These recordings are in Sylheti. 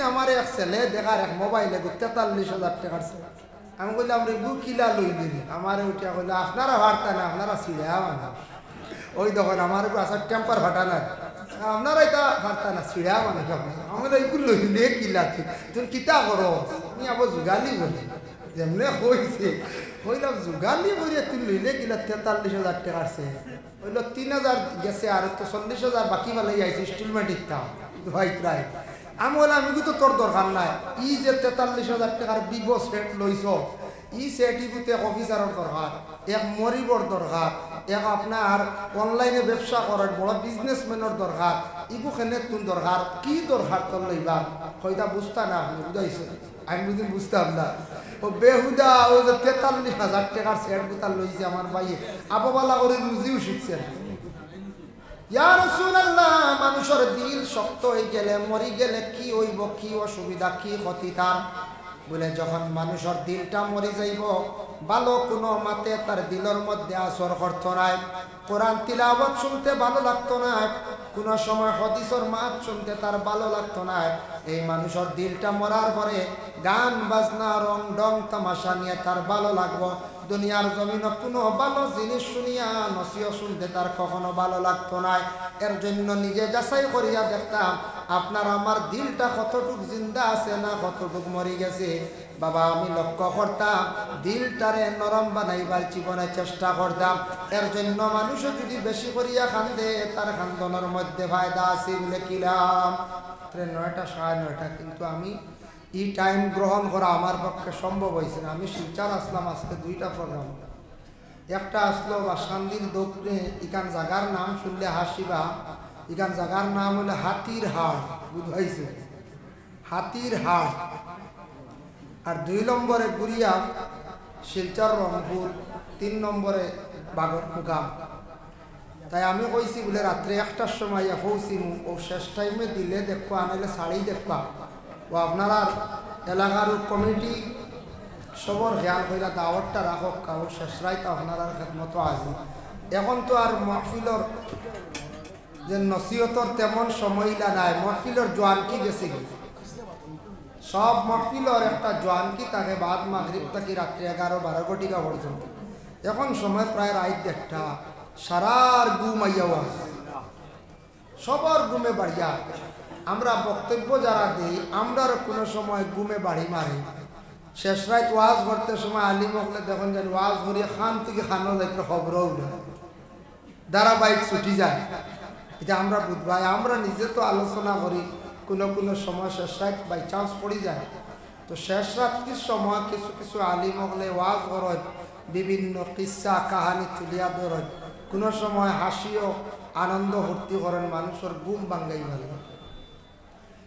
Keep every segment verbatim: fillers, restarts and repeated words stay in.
আমারে এক ছেলে দেখার এক মোবাইলে গো তেতাল্লিশ হাজার টেকার সেট। আমি কইলাম, "রে গু কিলা লইলি রে?" আমারে উঠিয়া কইলো, "আপনারা পারতা না, আপনারা ছিড়া মানুষ।" ওই দেখইন, আমার গু আসার টেম্পার ফাটা না। "আপনারা ইতা পারতা না, ছিড়া মানুষ আপনারা।" আমি কইলাম, "ইগু লইলে কিলা তুই? তুই কিতা করো?" আমি আবার জুগালি বলি, যেমনে কইছে, কইলাম, "জুগালি বলি তুই লইলে কিলা তেতাল্লিশ হাজার টেকার সেট?" অইলো তিন হাজার গেছে, আর তো চল্লিশ হাজার বাকি ফালাই আইছে ইনস্টলমেন্ট দিতাম। ভাই প্রায় আমি বললাম, "আমি তো তোর দরকার নাই, ই যে তেতাল্লিশ হাজার টেকার ভিভো সেট লইছ, ই সেট ইগুতে এক অফিসারর দরকার, এক মরিবর দরকার, এক আপনার অনলাইনে ব্যবসা করার বড় বিজনেসম্যানর দরকার, ইগু কেনে তুন দরকার, কি দরকার তোর লইবা?" কইতা বুঝতা না আপনি, বুঝাইছে? আমি বুঝি বুঝতাম না। ও বেহুদা, ও যে তেতাল্লিশ হাজার টেকার সেট গুতা লইছে আমার ভাইয়ে, আবো বালা করি রুজিও শিখছে না। ইয়া রাসূলুল্লাহ, মানুষর দিল শক্ত অই গেলে, মরি গেলে কি অইবো, কি অসুবিধা, কি ক্ষতি তার? বলে, যখন মানুষর দিলটা মরি যাইবো, ভালো কুনু মাতে তার দিলর মধ্যে আসর করতো নায়, কোরআন তিলাওয়াত শুনতে ভালো লাগতো নায়, কুনু সময় হাদিসর মাত শুনতে তার ভালো লাগতো নায়। এই মানুষর দিলটা মরার পরে গান বাজনা, রং ঢং তামাশা নিয়া তার ভালো লাগবো। দুনিয়ার জমিনো কুনু ভালো জিনিস শুনিয়া নসিহত শুনতে তার কখনো ভালো লাগতো নায়। এর জন্য নিজে যাচাই করিয়া দেখতাম, আপনার আমার দিলটা কতটুক জিন্দা আছে না কতটুক মরি গেছে। বাবা, আমি লক্ষ্য করতাম, দিলটারে নরম বানাইবার জীবনে চেষ্টা করতাম। এর জন্য মানুষে যদি বেশি করিয়া কান্দে, তার কান্দনর মধ্যে ফায়দা আছে বলে কিলাম। রাত্রে নয়টা, সাড়ে নয়টা, কিন্তু আমি ই টাইম গ্রহণ করা আমার পক্ষে সম্ভব অইছে না। আমি শিলচর আসলাম আজকে দুইটা প্রোগ্রাম। একটা আসলো বাসকান্দির দক্ষিণে, ইখান জাগার নাম শুনলে হাসিবা, ইখান জাগার নাম অইলো হাতির হাড়, বুঝাইছে? হাতির হাড়। আর দুই নম্বরে গুরিয়া, শিলচর রংপুর, তিন নম্বরে বাগর মুকাম। তাই আমি কইছি বলে রাত্রে একটার সময় ইয়া পৌঁছিমু, ও শেষ টাইমে দিলে দেখবা, আনাইলে ছাড়ি দেখবা। ও আপনারার এলাকার কমিটি সবর খেয়াল কইরা দাওয়াতটা রাখউক্কা, ও শেষ রাইত আপনারার খেদমতো আছি। এখন তো আর মাহফিলর যে নসিহতর তেমন সময় ইলা নাই, মাহফিলর জোয়ানকি গেছে গি। সব মাহফিলর একটা জোয়ানকি থাকে বাদ মাগরিব থাকি রাত্রে এগারো বারো ঘটিকা পর্যন্ত। এখন সময় প্রায় রাইত দেড়টা, সারার ঘুম আইয়া ওয়াজ। সবর ঘুমে বাড়িয়া। আমরা বক্তব্য যারা দেই, আমরারও কুনু সময় ঘুমে বাড়ি মারে। শেষ রাইত ওয়াজ করতে সময় আলিম অকলে দেখইন যেন ওয়াজ করিয়া খান থাকি খানো যাইতে খবরও উঠে। ধারাবাহিক ছুটি যায়। ইটা আমরা বুঝবায়, আমরা নিজে তো আলোচনা করি, কুনু কুনু সময় শেষ রাইত by chance পড়ি যায়। তো শেষ রাত্রির সময় কিছু কিছু আলিম অকলে ওয়াজ করইন, বিভিন্ন কিচ্ছা কাহানি তুলিয়া ধরইন, কুনু সময় হাসিও আনন্দ ফুর্তি করইন, মানুষর ঘুম ভাঙ্গাই ভালো।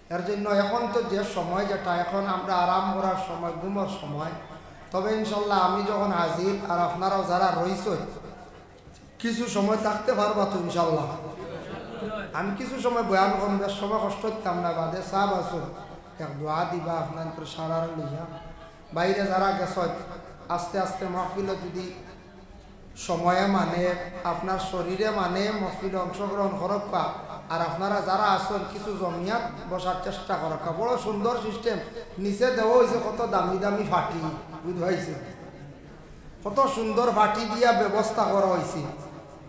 এর জন্য এখন তো যে সময় যেটা, এখন আমরা আরাম করার সময়, ঘুমর সময়। তবে ইনশাল্লাহ আমি যখন হাজির আর আপনারাও যারা রইছইন, কিছু সময় থাকতে পারবা তো ইনশাল্লাহ? আমি কিছু সময় বয়ান করমু, বেশ সময় কষ্ট দিতাম না, বাদে সাব আছইন, এক দোয়া দিবা আপনার সারার লইয়া। বাইরে যারা গেছইন, আস্তে আস্তে মাহফিলো যদি সময়ে মানে, আপনার শরীরে মানে মাহফিলো অংশগ্রহণ করউক্কা। আর আপনারা যারা আছইন, কিছু জমিয়াত বসার চেষ্টা করউক্কা। বড় সুন্দর সিস্টেম, নিচে দেওয়া অইছে কত দামি দামি ফাটি, বুঝাইছে? কত সুন্দর ফাটি দিয়া ব্যবস্থা করা অইছে।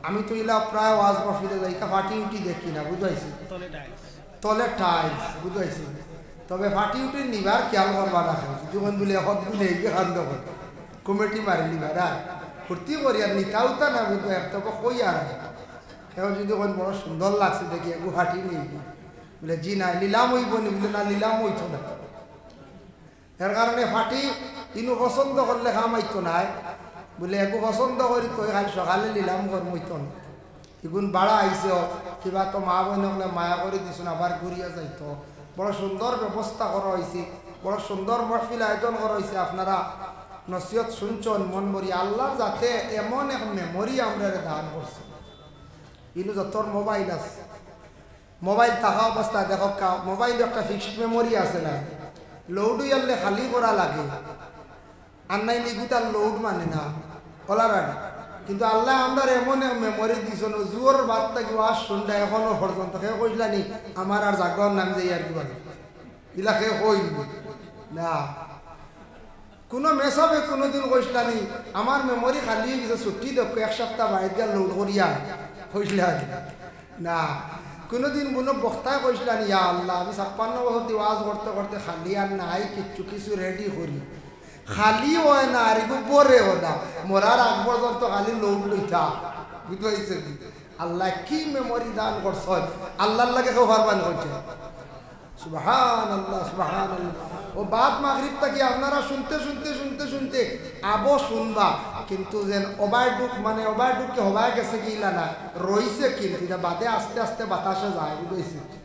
আমি তো ইলা প্রায় ওয়াজ মাহফিলে যাই, তা ফাটি উঠি দেখি না, বুঝাইছে? তলে টাইলস, বুঝাইছে? তবে ফাটি উঠি নিবার খেয়াল করবা না, খাই যদি কোন বলে এখন বলে এই কান্দ করে কমিটি মারি নিবার, আর ফুর্তি করি আর নিতাও তা না, বুঝবো এক তবে কই আর। এখন যদি কোন বড় সুন্দর লাগছে দেখি, এগু ফাটি নেই, বলে, "জি না, নিলাম অইবো নি?" বলে, "না, নিলাম অইতো না।" এর কারণে ফাটি ইনু পছন্দ করলে কাম অইতো নায়। বলে, "এগু পছন্দ করি তো, কাল সকালে নিলাম করমু, অইতো না।" ইগুন বাড়া আইছে, কিবা তো মা বইন অকলে মায়া করি দিছইন, আবার ঘুরিয়া যাইতো। বড় সুন্দর ব্যবস্থা করা অইছে, বড় সুন্দর মাহফিল আয়োজন করা অইছে। আপনারা নসিহত শুনছইন মন ভরি। আল্লাহ যাতে এমন এক মেমোরি আমরারে দান করছে। ইনু যতর মোবাইল আছে, মোবাইল থাকা অবস্থায় দেখউক্কা, মোবাইল একটা ফিক্সড মেমোরি আছে না, লোড অইয়ারলে খালি করা লাগে, আর নাইলে ইগুতার লোড মানে না, অলার আগে। কিন্তু আল্লায় আমরারে এমন এক মেমোরি দিছইন, অজুর বাদ থাকি ওয়াজ শুনরা এখনো পর্যন্ত। কেউ কইছলা নি, "আমার আর জাগর নাম যাই আর কি বাকি।" ইলা কেউ কইন না। কুনু মেসাবে কুনুদিন কইছলানি, "আমার মেমোরি খালি অইগেছে, ছুটি দেউক্কা, এক সাপ্তা বাড়িত গিয়া লোড করিয়া আই।" কইছলানি না। কুনুদিন কুনু বক্তায় কইছলানি, "ইয়া আল্লাহ, আমি ছাপ্পান্ন বছরদি ওয়াজ করতে করতে খালি আর নাই কিচ্ছু, কিছু রেডি করি।" খালি অয় না, আর ইগু ভরেও না। মরার আগ পর্যন্ত খালি লোড লইতা। বুঝতে পারছইন নি? আল্লায় কি মেমোরি দান করছইন, আল্লাহর লগে কেউ পারবা নি কইতে। সুবহানাল্লাহ, সুবহানাল্লাহ। অউ বাদ মাগরিব থাকি আপনারা শুনতে, শুনতে, শুনতে, শুনতে আবো শুনবা, কিন্তু যেন ওভারডুক, মানে ওভারডুক কি হবায় গেছে কি ইলা না, রইছে কিন্তু, ইটা বাদে আস্তে আস্তে বাতাসে যায়, বুঝতে পারছইন নি?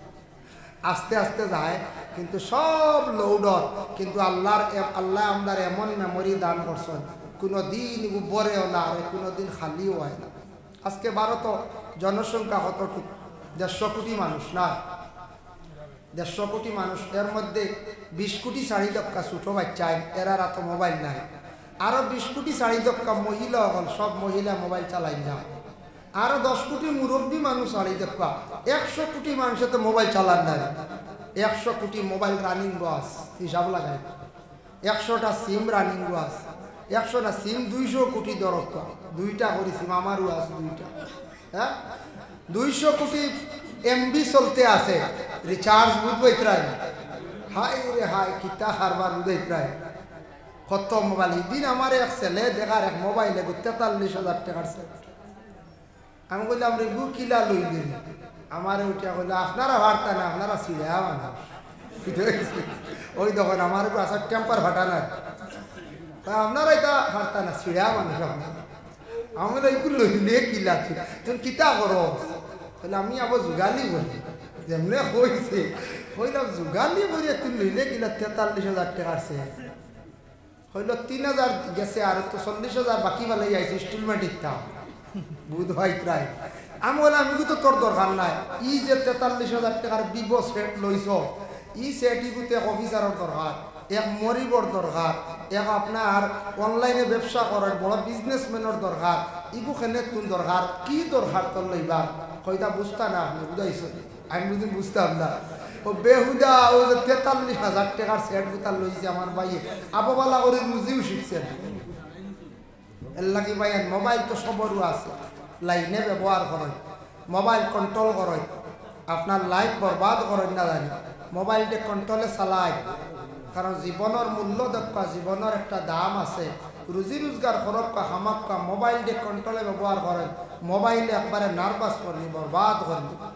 আস্তে আস্তে যায়, কিন্তু সব লোডর। কিন্তু আল্লাহর এ-, আল্লায় আমরারে এমন মেমোরি দান করছইন, কুনুদিন ইগু ভরেও না, আর কুনুদিন খালিও অয় না। আজকে ভারতর জনসংখ্যা কতটুকু? দেড়শো কোটি মানুষ না? দেড়শো কোটি মানুষ, এর মধ্যে বিশ কোটি ছাড়ি দেউক্কা ছুটো বাইচ্চা, এরার আতো মোবাইল নাই। আরো বিশ কোটি ছাড়ি দেউক্কা মহিলা অকল, সব মহিলা মোবাইল চালাইন না। আরো দশ কোটি মুরব্বি মানুষ ছাড়ি দেউক্কা, একশো কোটি মানষে তো মোবাইল চালার নায়। একশো কোটি মোবাইল রানিং আছে, হিসাব লাগাইন। একশোটা সিম রানিং আছে, একশোটা সিম দুইশো কোটি দরকার, দুইটা করি সিম আমারও আছে দুইটা। হ্যাঁ, দুইশো কোটি এমবি চলতে আছে, রিচার্জ বুঝবো ইতরাই। হায় রে হায়, কিতা কারবার বুঝবো ইতরাই। কত মোবাইল, ইদিন আমার এক ছেলে দেখার এক মোবাইলে গো তেতাল্লিশ হাজার টেকার সেট। আমি কইলাম, "রে গু, কিলা লইলে রে?" আমারে উঠিয়া কইলো, "আপনারা পারতা না, আপনারা ছিড়া মানুষ।" অউ দেখইন, আমার গু আসার টেম্পার ফাটা না। তা আপনারা ইতা পারতা না, ছিড়া মানুষ আপনারা। আমি কইলাম, "ইগু লইলে কিলা তুই? তুই কিতা করো?" কইলো, "আমি আবার জুগালি করি।" যেমনে কইছে, কইলাম, "জুগালি করি তুই লইলে কিলা তেতাল্লিশ হাজার টেকার সেট?" কইলো, "তিন হাজার গেছে, আর তো চল্লিশ হাজার বাকি ফালাই আইছে, ইনস্টলমেন্ট দিতাম।" বুঝ ভাই প্রায়। আমি কইলাম, "ইগু তো তোর দরকার নাই, ই যে তেতাল্লিশ হাজার টেকার ভিভো সেট লইছ, ই সেট ইগু তো এক অফিসারর দরকার, এক মরিবর দরকার, এক আপনার অনলাইনে ব্যবসা করার বড় বিজনেসম্যানর দরকার, ইগু কেনে তুন দরকার, কি দরকার তোর লইবার?" কইতা, "বুঝতা না আপনে, বুঝাইছো।" আমি বুঝি বুঝতাম না। অউ বেহুদা, অউ যে তেতাল্লিশ হাজার টেকার সেট গুতা লইছে আমার ভাইয়ে, আবো বালা করি রুজিও শিখছে না। এর লাগি ভাইয়াইন, মোবাইল তো সবরও আছে, লাইনে ব্যবহার করইন, মোবাইল কন্ট্রোল করইন, আপনার লাইফ বরবাদ করইন না জানি, মোবাইলটা কন্ট্রোলে চালাইন। কারণ জীবনর মূল্য দেউক্কা, জীবনর একটা দাম আছে, রুজি রোজগার করউক্কা, কামাউক্কা, মোবাইলটা কন্ট্রোলে ব্যবহার করইন। মোবাইলে একবারে নার্ভাস করনি, বরবাদ করনি।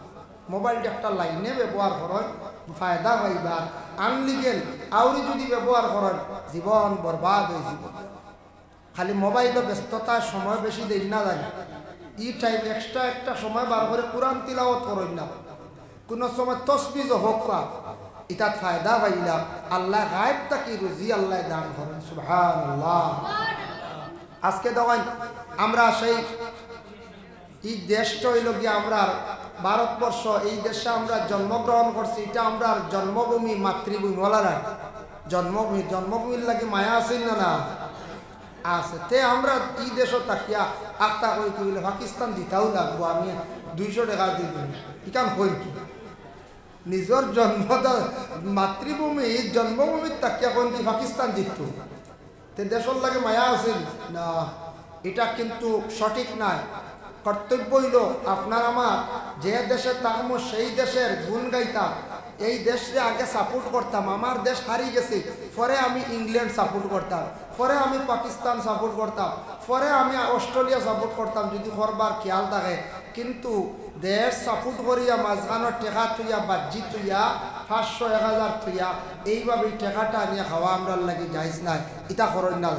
মোবাইলটা একটা লাইনে ব্যবহার করইন, ফায়দা পাইবা। আনলিগেল আউরি যুদি ব্যবহার করইন, জীবন বরবাদ অইযিবো। খালি মোবাইলো ব্যস্ততায় সময় বেশি দেইন না জানি, ই টাইম এক্সট্রা একটা সময় বার করি কুরআন তিলাওয়াত করইন না, কুনু সময় তসবি জপ করউক্কা, ইতাত ফায়দা পাইলা। আল্লায় গায়েব থাকি রুজি আল্লায় দান করইন, সুবহানাল্লাহ। আজকে দেখইন, আমরা সেই ই দেশটা অইলো গিয়া আমরার ভারতবর্ষ, এই দেশে আমরা জন্মগ্রহণ করছি, ইটা আমরার জন্মভূমি, মাতৃভূমি, বলা যায়। জন্মভূমি, জন্মভূমির লাগি মায়া আছে না, না? আছে। তে আমরা ই দেশো থাকিয়া আখতা কই কি বলে পাকিস্তান দিতাউ লাগবো, আমি দুইশো টেকা দি দিমু। ইখান কই কি? নিজর জন্মদা-, মাতৃভূমি, জন্মভূমিত থাকিয়া কোন দি পাকিস্তান দিত? তে দেশর লাগি মায়া আছিল না, ইটা কিন্তু সঠিক নায়। কর্তব্য অইলো আপনার আমার যে দেশে থাকমু সেই দেশের গুণ গাইতাম, এই দেশরে আগে সাপোর্ট করতাম। আমার দেশ হারি গেছে, পরে আমি ইংল্যান্ড সাপোর্ট করতাম, পরে আমি পাকিস্তান সাপোর্ট করতাম, পরে আমি অস্ট্রেলিয়া সাপোর্ট করতাম, যুদি করবার খেয়াল থাকে। কিন্তু দেশ সাপোর্ট করিয়া মাঝখানো টেকা থইয়া, বাজ্জি থইয়া, পাঁচশো, এক হাজার থইয়া, এইভাবে টেকাটা আনিয়া খাওয়া আমরার লাগি জায়েজ নায়, ইটা করইন না।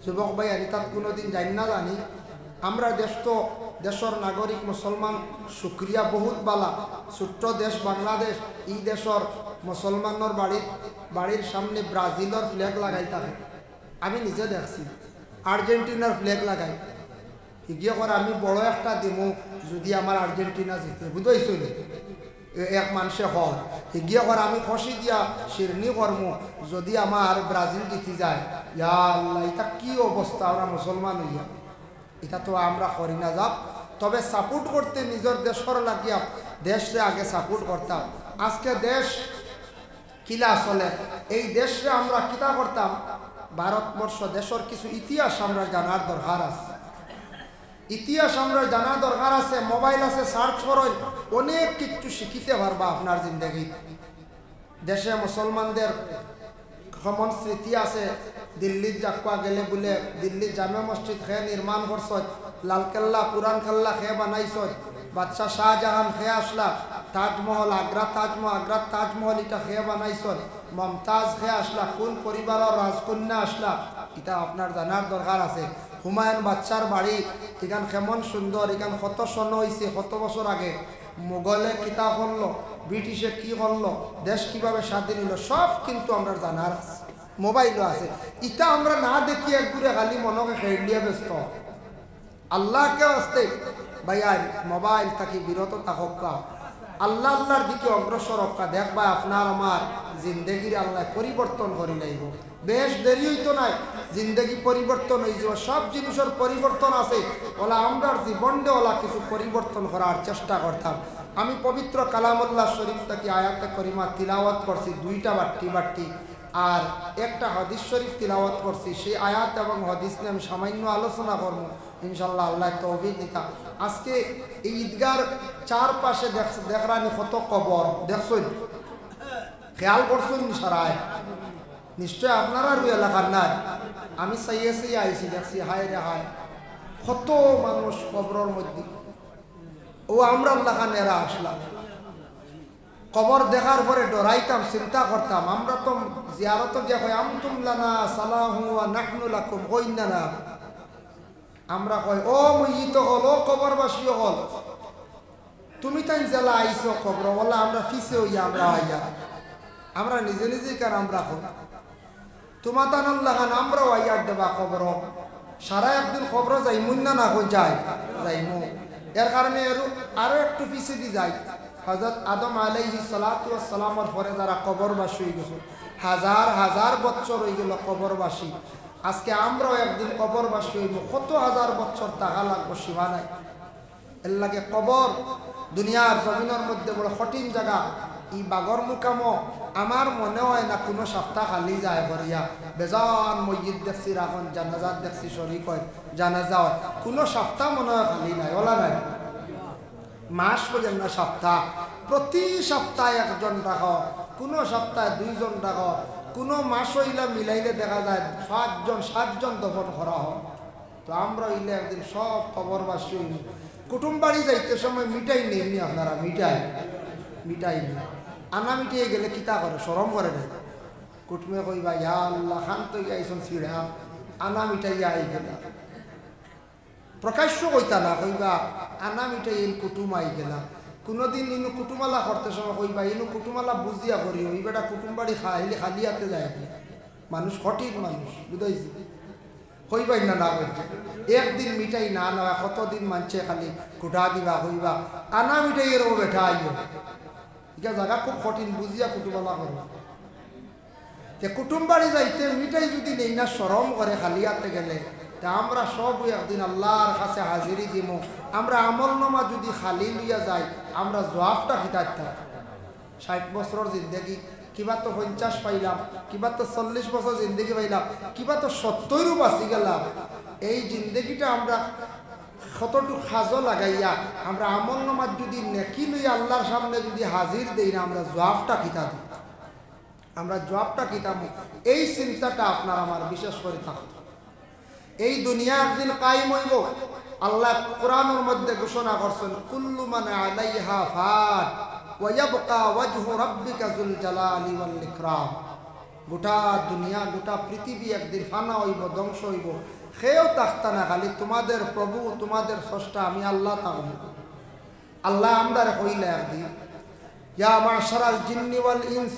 যুবক ভাইয়াইন, ইতাত কুনুদিন যাইন না জানি। আমরা দেশ তো, দেশর নাগরিক মুসলমান, শুকরিয়া, বহুত বালা। ছোট্ট দেশ বাংলাদেশ, ই দেশর মুসলমানর বাড়ির, বাড়ির সামনে ব্রাজিলর ফ্ল্যাগ লাগাই থাকে। আমি নিজে দেখছি, আর্জেন্টিনার ফ্ল্যাগ লাগাই। হিগিয়ে কর আমি বড় একটা দিমু, যুদি আমার আর্জেন্টিনা জিতে, বুঝছো নি? এ-, এক মানষে কর, হিগিয়ে কর আমি খুশি দিয়া শিরনি করমু, যুদি আমার ব্রাজিল জিতি যায়। ইয়া আল্লাহ, ইটা কি অবস্থা আমরা মুসলমান অইয়া? ইটা তো আমরা করি না যাব। তবে সাপোর্ট করতে নিজর দেশর লাগিয়া, দেশরে আগে সাপোর্ট করতাম। আজকে দেশ কিলা চলে। এই দেশরে আমরা কিতা করতাম, ভারতবর্ষ দেশর কিছু ইতিহাস আমরা জানার দরকার আছে। ইতিহাস আমরা জানার দরকার আছে। মোবাইল আছে, সার্চ করইন, অনেক কিছু শিখিতে পারবা আপনার জিন্দেগিত। দেশে মুসলমানদের কেমন স্মৃতি আছে, দিল্লিত যাক্কা গেলে বুলে দিল্লিত জামে মসজিদ কে নির্মাণ করছইন, লালকেল্লা, পুরান কেল্লা কে বানাইছইন, বাদশাহ শাহজাহান কে আসলা, তাজমহল, আগ্রা তাজমহল, আগ্রার তাজমহল ইটা কে বানাইছইন, মমতাজ কে আসলা, কোন পরিবারর রাজকন্যা আসলা, ইটা আপনার জানার দরকার আছে। হুমায়ুন বাদশার বাড়ি, ইখান কেমন সুন্দর, ইখান কত সন অইছে, কত বছর আগে। মোগলে কিতা করলো, ব্রিটিশে কি করলো, দেশ কিভাবে স্বাধীন হইলো, সব কিন্তু আমরা জানার আছে, মোবাইলও আছে। ইটা আমরা না দেখি, একগুরে খালি মনকে খেলিয়া ব্যস্ত। আল্লাহকে আসতে ভাইয়া, মোবাইল থাকি বিরত থাকউক্কা, আল্লাহ আল্লাহর দিকে অগ্রসর অউক্কা। দেখবা আপনার আমার জিন্দেগির আল্লাহ পরিবর্তন করি লাইব। বেশ দেরি হইতো নায়, জিন্দেগি পরিবর্তন হই যাব। সব জিনিসর পরিবর্তন আছে, ওলা আমরার জীবনটা ওলা কিছু পরিবর্তন করার চেষ্টা করতাম। আমি পবিত্র কালামুল্লাহ শরীফ থাকি আয়াতে করিমা তিলাওয়াত করছি দুইটা বাট্টি বাট্টি, আর একটা হাদিস শরীফ তিলাওয়াত করছি। সেই আয়াত এবং হাদিস নিয়ে আমি সামান্য আলোচনা করবো ইনশাল্লাহ, আল্লাহ তৌফিক দিতা। আজকে এই ঈদগার চারপাশে দেখ-, দেখরানি কত কবর, দেখছইন? খেয়াল করছইন সারায়? নিশ্চয় আপনারার ওই এলাকার নাই। আমি চাইয়া চাইয়া আইছি, দেখছি, হায় রে হায়, কত মানুষ কবরর মধ্যে। ও আমরার লাখান এরা আসলাম। কবর দেখার পরে ডরাইতাম, চিন্তা করতাম। আমরা তো জিয়ারতো গিয়া কই, "আনতুম লানা সালাহুন ওয়া নাহনু লাকুম", কই না না? আমরা কই, "ও মইয়িত অকল, ও কবরবাসী অকল, তুমি তাইন যেলা আইছো কবর, ওলা আমরা পিছে অইয়া আমরা আইয়া।" আমরা নিজে নিজে কার আমরা কই। তুমাতানর লাখান আমরাও আইয়ার দেবা কবর। সারা একদিন কবর যাইমু না, না কই যাই? যাইমু। এর কারণে এরু আরো একটু পিছেদি যাই। হযরত আদম আলাইহিস সালাতু ওয়াস সালামর পরে যারা কবরবাসী অই গেছে, হাজার হাজার বছর অই গেল কবরবাসী। আজকে আমরাও একদিন কবরবাসী অইমু। কত হাজার বছর থাকা লাগবো, সীমা নাই। এর লাগি কবর দুনিয়ার জমিনর মধ্যে বড় কঠিন জাগা। ই বাগর মুকামো আমার মনে হয় না কুনু সাপ্তা খালি যায় করিয়া। বেজান মইয়িত দেখছি রাখইন, জানাজাত দেখছি শরিক অয়, জানাজা অয়। কুনু সাপ্তা মনে হয় খালি নাই, ওলা নাই। মাস কইয়েন না সাপ্তা, প্রতি সাপ্তায় একজন রাখো, কুনু সাপ্তায় দুইজন রাখো, কুনু মাস অইলা মিলাইলে দেখা যায় পাঁচজন সাতজন দফন করা হয়। তো আমরা অইলে একদিন সব কবরবাসী অইমু। কুটুম বাড়ি যাইতে সময় মিঠাই নেইনি আপনারা? মিঠাই, মিঠাই নেই। আনা মিঠাই গেলে কিতা করে? শরম করে না? কুটুমে কইবা, "ইয়া আল্লাহ, খান তো আইছইন ছিড়া, আনা মিঠাই আই গেলা।" প্রকাশ্য কইতা না, কইবা, "আনা মিঠাই এইন কুটুম আই গেলা।" কুনুদিন ইনু কুটুমালা করতে সময় কইবা, "ইনু কুটুমালা বুঝিয়া করিও, ই বেটা কুটুম বাড়ি খাইলে খালি হাতে যায় না।" মানুষ কঠিন মানুষ, বুঝাইছি? কইবাই না, না কইতে। একদিন মিঠাই না নেওয়া, কতদিন মানষে খালি কুটা দিবা, কইবা, "আনা মিঠাই এর ও বেটা আইও।" ইটা জাগা খুব কঠিন, বুঝিয়া কুটুমালা করো। তে কুটুম বাড়ি যাইতে মিঠাই যদি নেই না, শরম করে খালি হাতে গেলে, তে আমরা সব একদিন আল্লাহর কাছে হাজিরি দিমু। আমরা আমল নামা যদি খালি লইয়া যাই, আমরা জবাবটা কিতা দিতাম? ষাইট বছরর জিন্দেগি, কিবা তো পঞ্চাশ পাইলাম, কিবা তো চল্লিশ বছর জিন্দেগি পাইলাম, কিবা তো সত্তইরও বাঁচি গেলাম। এই জিন্দেগিটা আমরা কতটুক কাজো লাগাইয়া, আমরা আমল নামাত যদি নেকি লইয়া আল্লাহর সামনে যদি হাজির দেই না, আমরা জবাবটা কিতা দিই? আমরা জবাবটা কিতা দিমু? এই চিন্তাটা আপনার আমার বিশেষ করে থাকতো। এই দুনিয়া একদিন কায়েম অইবো। আল্লাহ কোরআনর মধ্যে ঘোষণা করছইন, "কুল্লু মান আলাইহা ফান, ওয়া ইয়াবকা ওয়াজহু রাব্বিকা যুল জালালি ওয়াল ইকরাম।" গোটা দুনিয়া, গোটা পৃথিবী একদিন ফানা অইবো, ধ্বংস অইবো। কেউ থাকতা না, খালি তোমাদের প্রভু, তোমাদের স্রষ্টা, আমি আল্লাহ থাকমু। আল্লাহ আমরারে কইলা একদিন, "ইয়া মা'শারাল জিন্নি ওয়াল ইনস,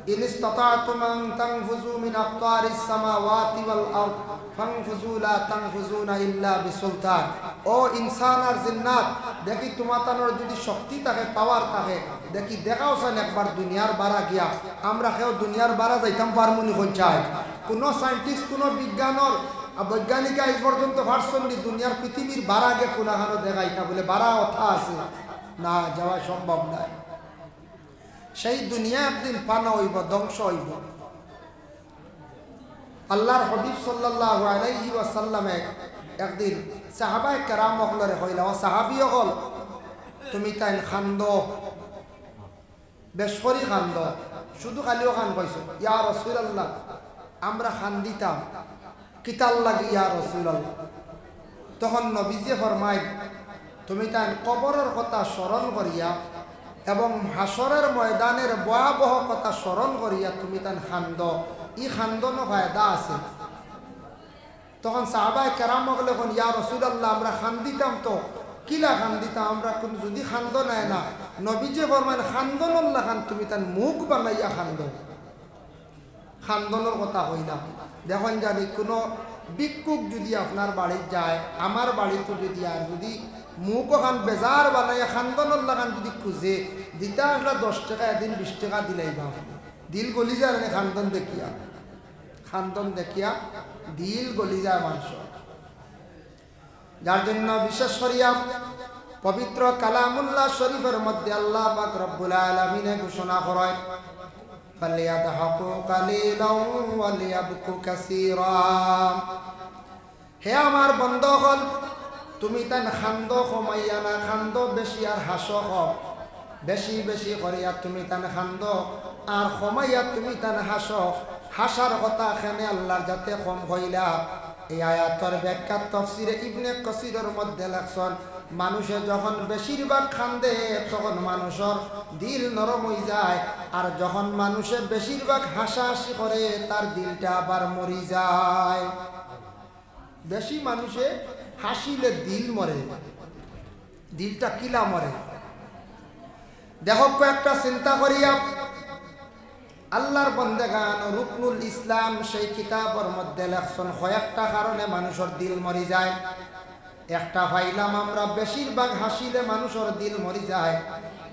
ইন ইসতাতা'তুম আন তানফুযু মিন আকতারিস সামাওয়াতি ওয়াল আরদ ফানফুযু লা তানফুযুনা ইল্লা বিসুলতান।" ও ইনসান আর জিন্নাত, দেখি তোমাতানর যদি শক্তি থাকে, পাওয়ার থাকে, দেখি দেখাও চাইন একবার দুনিয়ার বারা গিয়া। আমরা কেউ দুনিয়ার বারা যাইতাম পারমুনি কইন চাই? কুনু সায়েন্টিস্ট, কুনু বিজ্ঞানর, আ, বৈজ্ঞানিক আইজ পর্যন্ত পারছইন নি দুনিয়ার পৃথিবীর বারা গিয়া কুনাখানো দেখাইতা বুলে বারা অতা আছে? না, যাওয়া সম্ভব নায়। সেই দুনিয়া একদিন ফানা অইবো, ধ্বংস অইবো। আল্লার হাবিব সাল্লাল্লাহু আলাইহি ওয়াসাল্লামে একদিন সাহাবায়ে কেরাম অকলরে কইলা, "ও সাহাবী অকল, তুমিতাইন কান্দো, বেশ করি কান্দো, শুধু খালি অখান কইছো, ইয়া রাসূলুল্লাহ, আমরা কান্দিতাম, কিতার লাগি ইয়া রাসূলুল্লাহ?" তখন নবীজিয়ে ফরমাইন, "তুমিতাইন কবরর কথা স্মরণ করিয়া এবং হাশরর ময়দানর ভয়াবহ কথা স্মরণ করিয়া তুমিতাইন কান্দো, ই কান্দনো ফায়দা আছে।" তখন সাহাবায়ে কেরাম অকলে কইন, "ইয়া রাসূলুল্লাহ, আমরা কান্দিতাম তো, কিলা কান্দিতাম আমরা, কুনু যুদি কান্দন আয় না।" নবীজিয়ে ফরমাইন, "কান্দনর লাখান তুমিতাইন মুখ বানাইয়া কান্দো।" কান্দনর কথা কইলাম। দেখইন জানি কুনু ভিক্ষুক যুদি আপনার বাড়িত যায়, আমার বাড়িত যুদি আয়, যুদি মুখ অখান বেজার বানাইয়া কান্দনর লাখান যুদি খুজে, দিতা আছলা দশ টেকা, এদিন বিশ টেকা দিলাইবা। দিল গলি যায় না কান্দন দেখিয়া, কান্দন দেখিয়া দিল গলি যায় মানষর। যার জন্য বিশেষ করিয়া পবিত্র কালামুল্লাহ শরীফর মধ্যে আল্লাহ পাক রব্বুল আলামিনে ঘোষণা করইন, "ফালিয়াদহাকু কালিলাও ওয়ালিয়াবকু কাসীরা।" হে আমার বন্দা অকল, তুমিতাইন কান্দো কমাইয়া না, কান্দো বেশি আর হাসো কম। বেশি বেশি করিয়া তুমিতাইন কান্দো, আর কমাইয়া তুমিতাইন হাসো। হাসার কথা কেনে আল্লার যাতে কম কইলা। এই আয়াতর ব্যাখ্যা তফসিরে ইবনে কাসিরর মধ্যে লেখছইন, মানুষে যখন বেশিরভাগ কান্দে, তখন মানুষর দিল নরম অইযায়, আর যখন মানুষে বেশিরভাগ হাসাহাসি করে, তার দিলটা আবার মরি যায়। বেশি মানুষে হাসিলে দিল মরে, দিলটা কিলা মরে। দেখো, কয়েকটা চিন্তা করিয়া আল্লার বন্দেগান, রুকনুল ইসলাম সেই কিতাবর মধ্যে লেখছইন, কয়েকটা কারণে মানুষর দিল মরি যায়। একটা পাইলাম আমরা, বেশিরভাগ হাসিলে মানুষর দিল মরি যায়।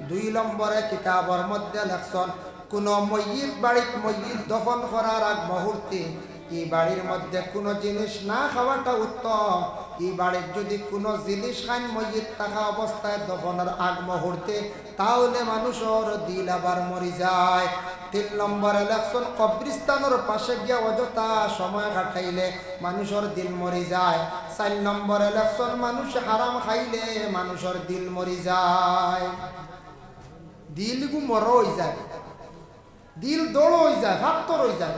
দুই নম্বরে কিতাবর মধ্যে লেখছইন, কুনু মইয়িত বাড়িত মইয়িত দফন করার আগ মুহূর্তে ই বাড়ির মধ্যে কুনু জিনিস না খাওয়াটা উত্তম। ই বাড়িত যুদি কুনু জিনিস খাইন মইয়িত থাকা অবস্থায় দফনর আগ মুহূর্তে, তাহলে মানুষর দিল আবার মরি যায়। তিন নম্বরে লেখছইন, কবরিস্তানর পাশে গিয়া অযথা সময় কাটাইলে মানুষর দিল মরি যায়। চাইর নম্বরে লেখছইন, মানুষ হারাম খাইলে মানুষর দিল মরি যায়। দিলগু মরো অইযায়, দিল দড়ো অইযায়, ফাত্তর অইযায়।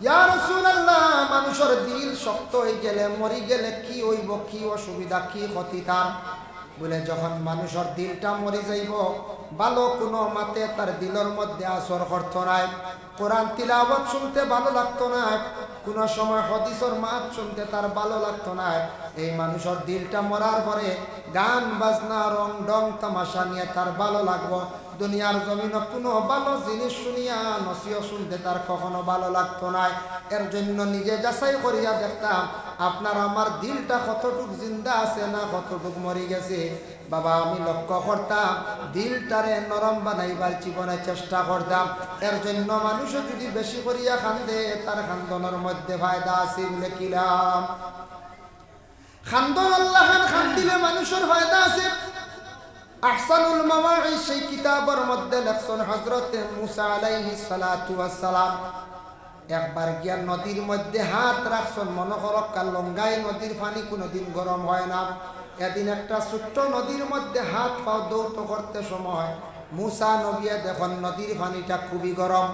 ইয়া রাসূলুল্লাহ, মানুষর দিল শক্ত অইগেলে, মরি গেলে কি অইবো, কি অসুবিধা, কি ক্ষতি তার? বুলে, যখন মানুষর দিলটা মরি যাইবো, ভালো কুনু মাতে তার দিলর মধ্যে আসর করতো নায়, কোরআন তিলাওয়াত শুনতে ভালো লাগতো নায়, কুনু সময় হাদিসর মাত শুনতে তার ভালো লাগতো নায়। এই মানুষর দিলটা মরার পরে গান বাজনা, রং ঢং তামাশা নিয়া তার ভালো লাগবো। দুনিয়ার জমিনো কুনু ভালো জিনিস শুনিয়া নসিহত শুনতে তার কখনো ভালো লাগতো নায়। এর জন্য নিজে যাচাই করিয়া দেখতাম, আপনার আমার দিলটা কতটুক জিন্দা আছে না কতটুক মরি গেছে। বাবা, আমি লক্ষ্য করতাম, দিলটারে নরম বানাইবার জীবনে চেষ্টা করতাম। এর জন্য মানুষে যুদি বেশি করিয়া কান্দে, তার কান্দনর মধ্যে ফায়দা আছে বুলে কিলাম। কান্দন আল্লাহ খান কান্দিলে মানুষর ফায়দা আছে। আহসানুল মাওয়াইজ সেই কিতাবর মধ্যে লেখছইন, হযরতে মুসা আলাইহিস সালাতু ওয়াস সালাম একবার গিয়া নদীর মধ্যে হাত রাখছইন, মনো করউক্কা লঙ্গাই নদীর পানি কুনুদিন গরম হয় না। এদিন একটা ছোট্ট নদীর মধ্যে হাত পাও ধৌত করতে সময় মুসা নবিয়ে দেখইন নদীর পানিটা খুবই গরম,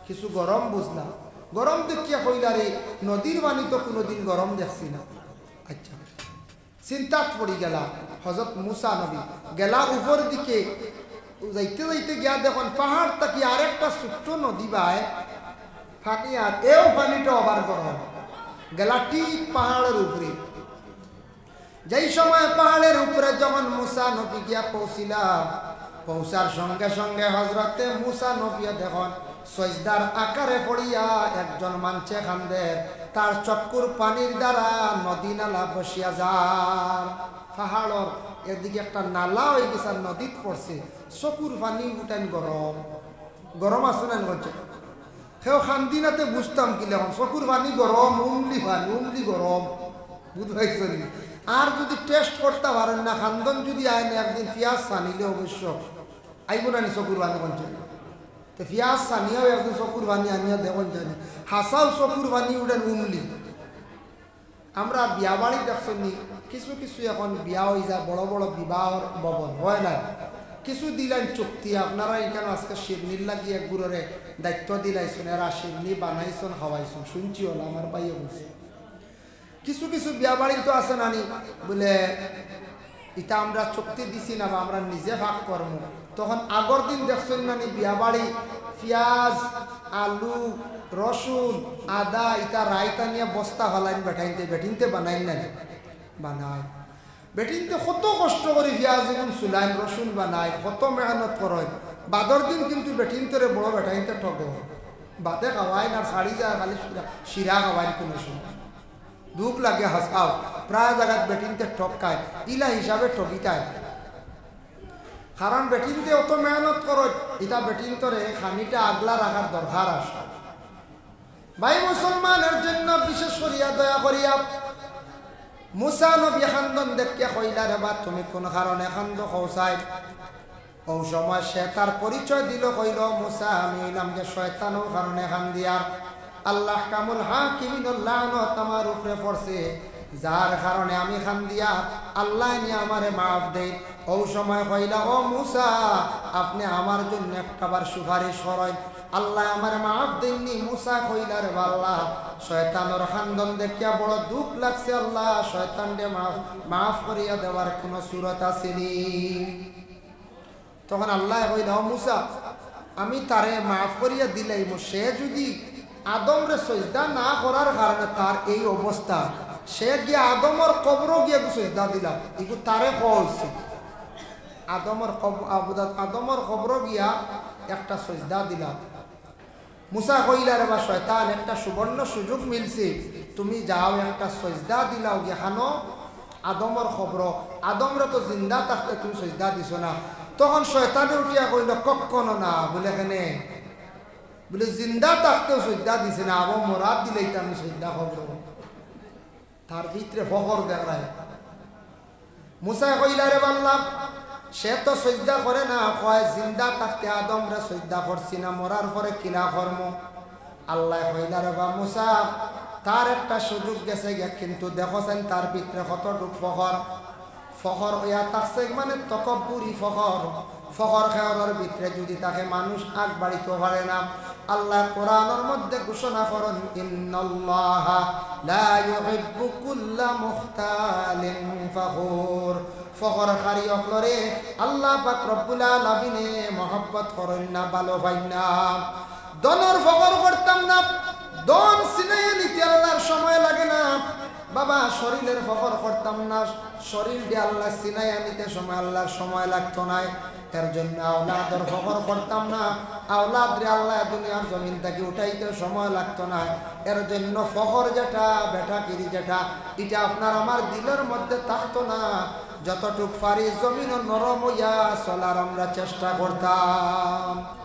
কিছু গরম বুঝলা, গরম দেখিয়া কইলা, "রে, নদীর পানি তো কুনুদিন গরম দেখছি না।" আচ্ছা, চিন্তাত পড়ি গেলা হযরত মুসা নবী। গেলা উপর দিকে, যাইতে যাইতে গিয়া দেখইন পাহাড় থাকি আরেকটা ছোট্ট নদী বায় পানি, আর এও পানিটা আবার গরম। গেলা ঠিক পাহাড়র উপরে। যেই সময় পাহাড়র উপরে যখন মুসা নবী গিয়া পৌঁছিলা, পৌঁছার সঙ্গে সঙ্গে হযরতে মুসা নবিয়ে দেখইন সজদার আকারে পড়িয়া একজন মানষে কান্দের, তার চক্ষুর পানির দ্বারা নদী নালা বসিয়া যার। পাহাড়র এদিকে একটা নালা অইগেছে, আর নদীত পড়ছে, চকুর পানি উঠাইন গরম, গরম আছে না গরম? কেউ কান্দি না তে বুঝতাম কিলা, অখন চকুর পানি গরম, উমলি পানি, উমলি গরম, বুঝ পাইছো নি? আর যুদি test করতা পারইন না, কান্দন যুদি আয় না, একদিন পিয়াস ছানিলে অবশ্য আইবো না নি চকুর পানি কঞ্চে? তো পিয়াজ ছানিয়াও একজন চকুর পানি আনিয়া দেখইন জানি, হাছাউ চকুর পানি উঠের উমলি। আমরা বিয়া বাড়ি দেখছইন নি, কিছু কিছু এখন বিয়া অই যায়, বড় বড় বিবাহর ভবন অয় না, কিছু দিলাইন চুক্তি, আপনারা ইখান আজকে শিরনির লাগি এক গুরুরে দায়িত্ব দিলাইছইন, এরা শিরনি বানাইছইন, খাওয়াইছইন, শুনছি অলা আমার ভাইয়ে বলছে। কিছু কিছু বিয়া বাড়ি তো আছে নানি, বুলে, "ইতা আমরা চুক্তি দিছি না বা আমরা নিজে ভাগ করমু।" তখন আগর দিন দেখছইন নানি বিয়া বাড়ি, পিয়াজ, আলু, রসুন, আদা, ইতা রাইত আনিয়া বস্তা ফালাইন বেটাইন্তে, বেটিন্তে বানাইন নানি? বানাইন। বেটিন্তে কত কষ্ট করি পিয়াজ এগুন চুলাইন, রসুন বানাইন, কত মেহনত করইন। বাদর দিন কিন্তু বেটিন্তরে বড় বেটাইন্তে ঠগো। বাদে খাওয়াইন আর ছাড়ি যায় খালি শিরা, শিরা খাওয়াইন কুনু সময়। দুখ লাগে হাছাউ, প্রায় জাগাত বেটিন্তে ঠগ খায়, ইলা হিসাবে ঠগিতায়। কারণ বেটিন্তে অত মেহনত করইন, ইতা বেটিন্তরে খানিটা আগলা রাখার দরকার আছে। ভাই মুসলমানর জন্য বিশেষ করিয়া দয়া করিয়া মুসা নবী কান্দন দেখিয়া কইলা, "রে বা, তুমি কুন কারণে কান্দো কও চাই?" অউ সময় সে তার পরিচয় দিল, কইল, "মুসা, আমি অইলাম গিয়া শয়তান, অউ কারণে কান্দিয়ার।" আল্লাহ আহকামুল হাকিমিনর লানত আমার উপরে পড়ছে, যার কারণে আমি কান্দিয়ার, আল্লায় নি আমারে মাফ দেইন। অউ সময় কইলা, "ও মুসা, আপনে আমার জন্য একটাবার সুপারিশ করইন, আল্লায় আমারে মাফ দেইন নি।" মুসা কইলা, "রে বা আল্লাহ, শয়তানর কান্দন দেখিয়া বড় দুখ লাগছে আল্লাহ, শয়তানরে মাফ, মাফ করিয়া দেওয়ার কুনু সুরত আছে নি?" তখন আল্লায় কইলা, "ও মুসা, আমি তারে মাফ করিয়া দিলাইমু, সে যুদি আদমরে সইজদা না করার কারণে তার এই অবস্থা, সে গিয়া আদমর কবরো গিয়া সইজদা দিলা, ইগু তারে কওয়া অইছে।" আদমর কব-, আবুদা-, আদমর কবরো গিয়া একটা সইজদা দিলা। মুসা কইলা, "রে বা শয়তান, একটা সুবর্ণ সুযোগ মিলছে, তুমি যাও একটা সইজদা দিলাও গিয়া খানো আদমর কবরো, আদমরে তো জিন্দা থাকতে তুমি সইজদা দিছো না।" তখন শয়তানে উঠিয়া কইল, "কখনো না।" বুলে, "কেনে?" বুলে, "জিন্দা থাকতেও সইজদা দিছি না, আবার মরাত দিলেই তো আমি সইজদা কবরো।" তার ভিতরে ফখর দেখায়। মুসায় কইলা, "রে বা আল্লাহ, সে তো সইজদা করে না, কয় জিন্দা থাকতে আদমরে সইজদা করছি না, মরার পরে কিলা করমু?" আল্লায় কইলা, "রে বা মুসা, তার একটা সুযোগ গেছে গিয়া, কিন্তু দেখো চাইন তার ভিতরে কতটুক ফখর।" ফখর অইয়া থাকছে, মানে তকব্বুরি ফখর। ফখর খেয়ালর ভিতরে যুদি থাকে, মানুষ আগ বাড়িতো পারে না। আল্লায় কোরআনর মধ্যে ঘোষণা করইন, "ইন্নাল্লাহা লা ইউহিব্বু কুল্লা মুখতালিন ফাখুর।" ফখরকারী অকলরে আল্লাহ পাক রব্বুল আলামিনে মহব্বত করইন না, ভালা পাইন না। ধনর ফখর করতাম না, ধন ছিনাইয়া নিতে আল্লাহর সময় লাগে না। বাবা, শরীলর ফখর করতাম না, শরীলরে আল্লায় ছিনাইয়া নিতে সময় আল্লাহর সময় লাগতো নায়। এর জন্য আওলাদর ফখর করতাম না, আওলাদরে আল্লায় দুনিয়ার জমিন থাকি উঠাইতে সময় লাগতো নায়। এর জন্য ফখর যেটা, বেটাকিরি যেটা, ইটা আপনার আমার দিলর মধ্যে থাকতো না। যতটুক পারি জমিনো নরম অইয়া চলার আমরা চেষ্টা করতাম।